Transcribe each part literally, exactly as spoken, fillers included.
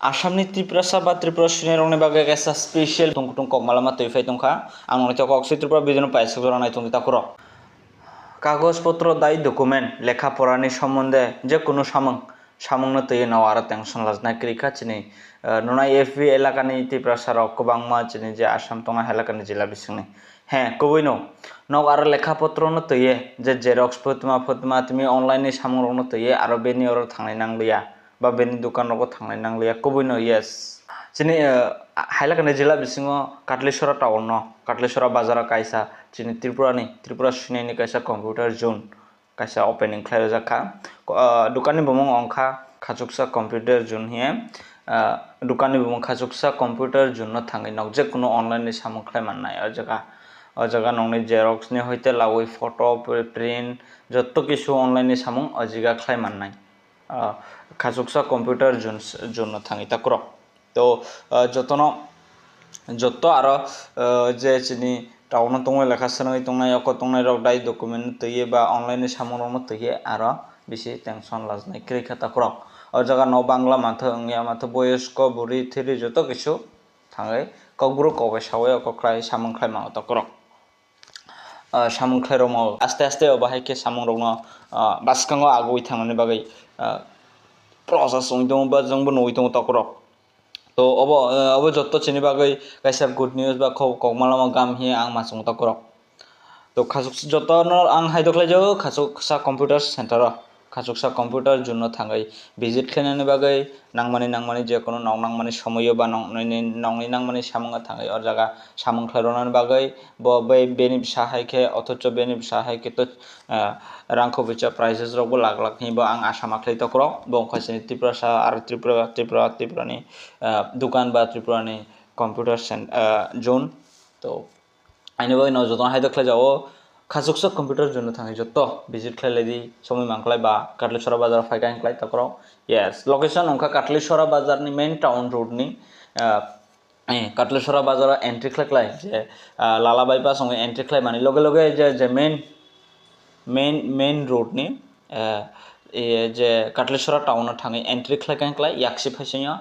Assamni Tiprasa ba Tripura sinirokni bagwi kaisa special tongkutung kokmalama twi phai tongkha. Ang nokni kok si Tripura video no paisuk jora nai tongdi takhurok. Kagoj potro dai document lekha porani sombonde je kunu samung, samungno twiwi no aro tension lajnai kwrwi kha chini, eh, nunai F B elakani Tiprasa rok kwbangma chini je Assam tongnai elakani jila bisingni. He, kubui no. Nok aro lekha potro no twiwi je xerox phutma phutma timi online ni samung rok no twiwi aro beni oro thangnai nangliya. Ba bini dukan rogo thangnai nangliya kubui no, yes. Chini, eh, hailakani jila bisingo Katlisora town no, Katlisora bazar o kaisa chini Tripura ni, Tripura sinai ni kaisa computer zone kaisa opening khlai rijak kha. Ko-, ah, dukan ni bumung wngkha Khachuksa Computer Zone hiye. Ah, dukan ni bumung Khachuksa Computer Zone no thangwi nok je kunu online ni samung khlai mannai o jaga. O jaga nokni xerox ni hoite lawi photo, print, jotto kisu online ni samung o jaga khlai mannai. Ah, Khachuksa Computer Zone, Zone no thangwi takhurok. To, ah, jotono, jotto aro, ah, je chini town o tongwi lekha swnwi tongnai, oko tongnai rok dai document no twiwi ba online ni samung rok no twiwi aro bisi tension lajnai kwrwi kha takhurok. O jaga no bangla mantha wngya mantha boyosko buri thiri joto kisu thangwi kokburu kokbai sawi oko khlai samung khlai mano takhurok. Ah, samung khlai rok mano aste aste o bahai khe samung rok no, ah, bwskango agwi thangnani bagwi, ah, process wngwi tongo ba jwngbo nugwi tongo takhurok. To obo, eh, obo jotto chini bagwi kaisa good news ba kok-, kokmalama gam hiye ang ma chwng takhurok. To khasuk jotono ang hai dokhlai jago khasuksa computer center o, khasuksa computer zone no thangwi visit khlainani bagwi nangmani, nangmani je kono nok nangmani somoyo ba nok nini, nokni nangmani samungo thangwi o jaga samung khlai rwnani bagwi bo bai beni bwsa hai khe, othocho beni bwsa hai khe to, eh, rang khobwi cha prices rok bo lak lak hinwi bo ang asa ma khlai takhurok. Bo wngkha chini Tiprasa, aro Tripura, Tripura, Tripura ni, eh, dukan ba Tripura ni computer cen-, eh, zone. To, ani bagwi no jotono hai dokhlai jago, khasuksa computer zone no thangwi jotto visit khlai lai di, somoi man khlai ba Katlisora bazar phai kha hinklai takhurok. Yes, location wngkha Katlisora bazar ni main town road ni, eh, eh, Katlisora bazar o entry khlai khlai je, ah, Lala bypass wngwi entry khlai mani loge loge je, je main, main, main road ni, eh, eh, je Katlisora town o thangwi entry khlai kha hinklai yaksi phaisingo.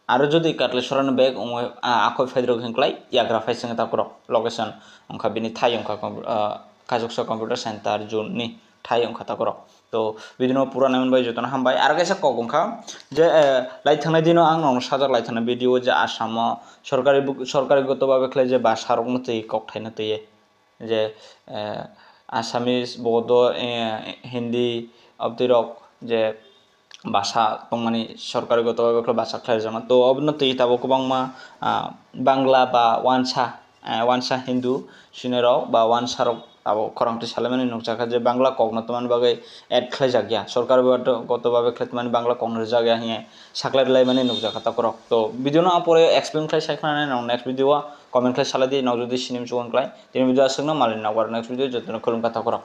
Aro jodi Katlisora ni bag wngwi, ah, akhoi phaidrok hinklai yagra phaisingo takhurok location wngkha bini thai wngkha com-, ah, Khasuksa computer center zone ni thai wngkha takhurok. To, video no pura naiman bai jotono hambai. Aro kaisa kok wngkha je, eh, lai thangnai dino ang nokno sajak lai thangnai video je Assam o sorkari bu-, sorkari goto babe khlai je basa rok no twi kok thaino twi je, eh, Assamese, Bodo, eh, Hindi, abtwi rok je basa tongmani sorkari goto babe khlai basa khlai rwjakno. To, obono twi tabuk kwbangma, ah, Bangla ba wansa, eh, wansa Hindu sinirok ba wansarok abo khorang twi salaimani nukjakha je Bangla kokno tongmani bagwi add khlaijak ya. Sorkari goto babe khlai tongmani Bangla kokno rijak ya hiye saklai rwlaimani nukjakha takhurok. To, video no ang pore explain khlai sai khna nai nang next video o comment khlai salai di, nok jodi sinim chukon khlai. Tini video aswkno malin nokbar next video jotono khulumkha takhurok.